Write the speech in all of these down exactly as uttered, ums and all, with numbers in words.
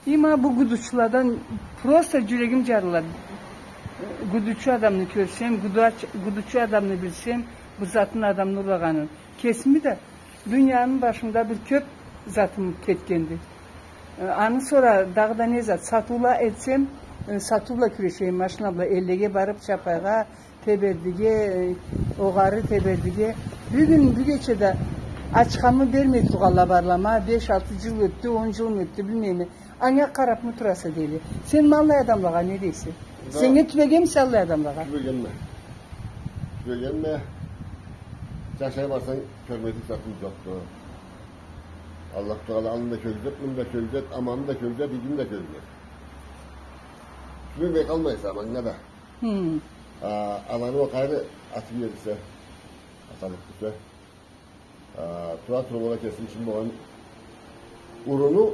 Има бу гудучуладан просто джюрегим джарыла. Гудучу адамны кёрсем, гудач-, гудучу адамны билсем, бу затын адамны урлагъанын. Кесими да дунияны башында бир кёп затым кетгенди. Э, аны сора дагъыда не зат, сатыула этсем, э, сатыу бла кюрешейим, машина бла Эллеге барып, Чапайгъа, Тебердиге, э, огъары Тебердиге. Бюгюн, бюгече да ачхамы бермей тургъанла барла, ма беш-алты джыл ётдю, он джылмы ётдю, билмейме. Анга къарапмы тураса, дейле. Сен ма аллай адамлагъа не дейсе? Да. Сеннге тюбегенмисе аллай адамлагъа? Тюбегенме. Тюбегенме. Джашай барсанг, кёрмедик затынг джокъду. Аллах Тагъала аллын да кёргюзет, муну да кёргюзет, аманын да кёргюзет, игини да кёргюзет. Тюбемей къалмайса, манга да. Хы. А, аланы уа къайры атып иерсе, аталып турса. А, тура-тура ол да кесини ичинде болгъан уруну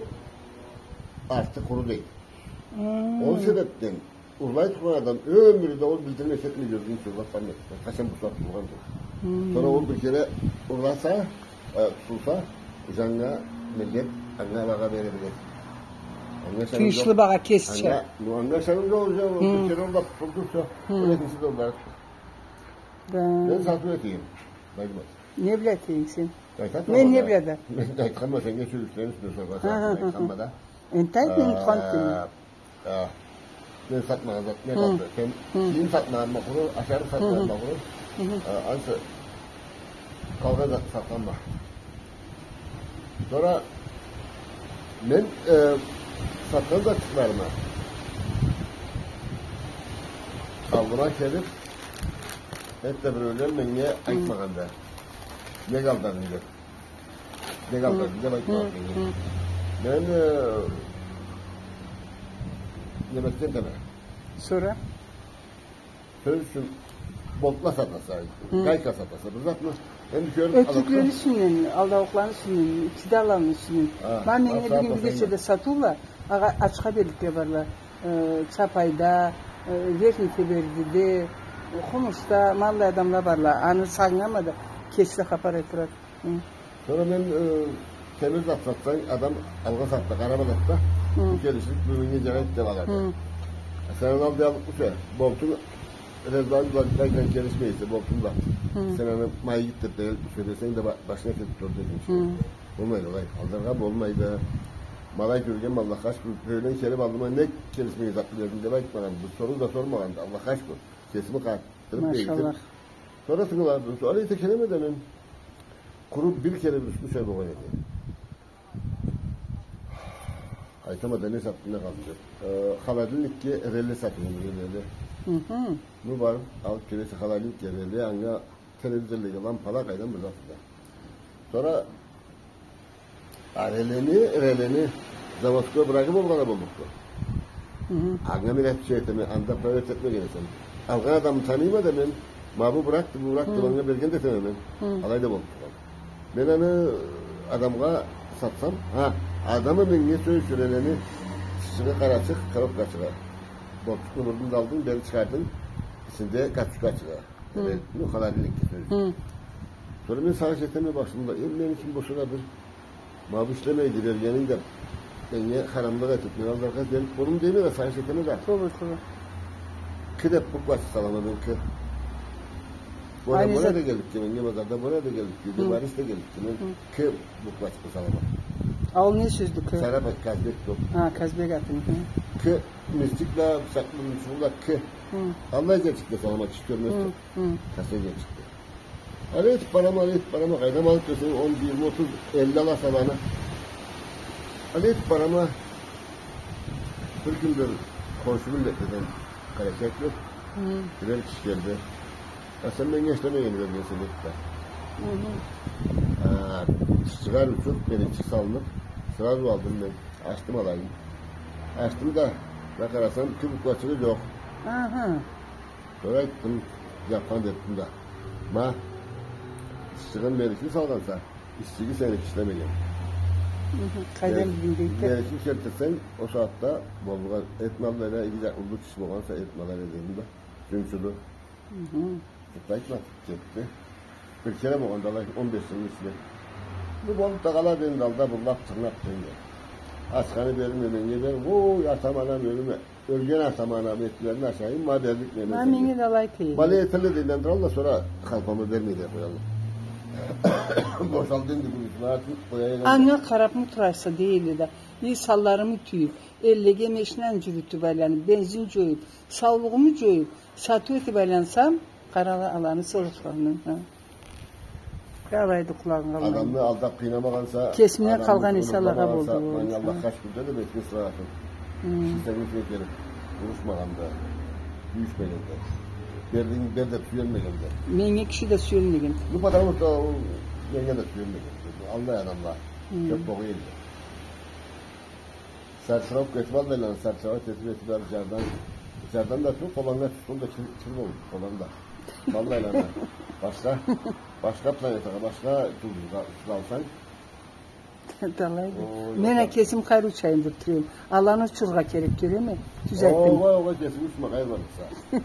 арты къуру дейди. Хы. Ол себепден урлай тургъан адам ёмюрде ол билдирмей кетмей джюрюген сёз лап бармайды. Къачан бусап тургъанды. Хы. Сора ол бир кере урласа, э, тутулса, джангы миллет анга багъа бере биледи. Анга ышанынг джокъ. Тыйыншлы багъа кесича. Анга, ну, анга ышанынг джокъ, джокъ, хы, бир кере урлап тутулду, всё. Хы. Ол экинчи да урлады. Да. Мен сатыу этейим, Нагимат. Не бла этейим сен? Мен не бла да? Мен айтханма, сеннге сёз юсюнден соргъан сагъатда айтханма да. Энтда айт, мен унутхан этеме. А, мен сатмагъан зат не къалды? Сен кийим сатмагъанма къуру, ашарыкъ сатмагъанма къуру. Хы. А, ансы къалгъан зат сатханма. Сора мен, э, сатхан затчыкъларымы аллыма келип, хетта биреулен меннге айтмагъанды. Не къалдырдынг деп. Не къалдырдынг деп айтмагъанды. Мен, э, неме этген этеме. Сора? Сёз ючюн, болтла сатаса, гайка сатаса, бир затмы? Энди кёрюп алып. Ётюклени юсюнден, алдаукъланы юсюнден, кидаланы юсюнден. Ха, ма меннге бюгюн бир кечеде сатыула, ачха берликле барла. Э, Чапайда, э, Верхний Тебердиде, Хомушда, ма аллай адамла барла. Аны сагъынама да, кеси да хапар айтырады. Хы. Сора мен, э, темир зат сатсанг, адам алгъан сагъатда къарап алады да, бу келишлик, бу меннге джарайды деп алады. Хы. А сен аны аллай алып турса, болтунг Резван бла гайканг келишмей эсе, болтунг бла. Хы. Сен аны ма иги деп да сёлешсенг да, ба-, башына кетип турады экинчи. Хы. Болмайды алай. Алдаргъа болмайды. Ма алай кёргенме, Аллахха шукур, биреулен келип аллыма, не келишмеген затны бердинг деп айтмагъан. Бу соруу да сормагъанды, Аллахха шукур. Кесими къатдырып, бегитип. Машаллах. Сора тынгыладым. Сора эте келеме да мен. Къуру бир кере бир юсюне болгъан эди. Айтама да, не сатдым, не къалды деп. Э, холодильникге реле сатыу, реле. Хы-хы. Ну, барып алып келесе холодильникге реле, анга телевизорлеге лампала, къайдан бир зат да. Сора, а, релени, релени заводской брагы болгъан а боллукъду. Хы-хы. Анга мен отвечать этеме, анда проверка этмеген эсем. Алгъан адамны таныйма да мен, ма бу бракды, бу бракды, хы, анга берген да этеме мен. Хы. Алай да болуп тургъан. Мен аны адамгъа сатсам, ха, адамы меннге сёз ючюн релени тышчыгъы къарачыкъ, коробкачыгъы. Болтчукъну бурдунг да алдынг, бери чыгъардынг, ичинде катушкачыгъы. Хы. Реле, ну, холодильникге сёз ючюн. Хы. Сора мен сагъыш этеме башымда, э, мени ким болса да бир Ма бу ишлемейди, бергенинг да, энди харамлыкъ этип, мен алларгъа берип болур дейме да, сагъыш этеме да. Туура, туура. К деп буквачыкъ салама мен, К. Аны бора да келдик, мен базарда бора да келдик, Борис да келдик, мен К буквачыкъны салама. А ол не сёздю, К? Сарап Казбек деп. А, Казбек атын, хы. К, мистик да, бычакъ, бу, бу да К. Хы. Аллай джерчикде салама, киши кёрмез деп. Хы, хы. Касай джерчикде. Алай этип барама, алай этип барама, къайдам алып келсенг, он, джыйырма, отуз, элли аласа аланы. Алай этип барама, бир кюн бир хоншу миллетледен, къарачайлыла, бир киши келди. А сен меннге ишлемегенни бергенсе, деди да. Хы-хы. А, тышчыгъа рюкзак, мени ичи салынып, сразу алдым мен, ачдым алайын. Ачдым да, бир къарасам, тюб укладчигъы джокъ. Аха. Сора айтдым, джапхан этдим да. Ма, тышчыгъын меникин салгъанса, ишчиги сеники ишлемеген. Хы-хы, къайдан билдинг дейди. Меникин келтирсенг, ол сагъатда боллукъ эди. Этмалла да иги да уллу киши болгъанса, Этмалла да дедим да. Джунчуду. Хы-хы. Джукъ да айтмады, кетди. Бир кере болгъанды алай, он беш джылны ичинде. Бу болуп да къалады энди, алда бурлап, тырнап энди. Ачханы берирме, меннге бер. Ой, атам, анам, ёлюрме. Ёлген атам, анам этиклерин ашайым, ма берлик меннге. Ма меннге да алай этейим. Ма алай этелле дейдиле, аллай, сора халпама бермей да къоялла. Бошалды энди, гюлюсюн ачып къояйым. Анга къарапмы тураса, дейдиле да. Эй, санларымы тюйюп, эллеге машинаны джюрютюп айланып, бензин джоюп, саулугъуму джоюп, сатыу этип айлансам, къара ала-, аланы сыйлыкъларын, ха. Къалайды къулагъынга. Адамны алдап къыйнамагъанса, кесимден къалгъан эсе, Аллахха болду. Манга Аллахха шукурду да, бетиме сыйлыкъ. Хы. Киши сени юсюнге келип, урушмагъанда, сюйюшмегенде. Бердинг, бер деп сюелмегенде. Меннге киши да сюелмеген. Ну, потому что ол меннге да сюелмеген. Аллай адамла кёп болгъан элде. Сарчырап кетип алды, айланып, сарчырап этип, этип, барып джардан, джардан да тюл, къолунга тутсун да, чыр, чыр болуп, къолунда. Валлахи, айланып. Башха, башха планетагъа, башха джулдузгъа учуп алсанг. Талайды. Ой, мен а кесим къайры учайым деп тура эдим. Аланы учурургъа керек, кёреме? Тюз айтдынг. Ой, ой, ой, кесинг учма, къайры барса.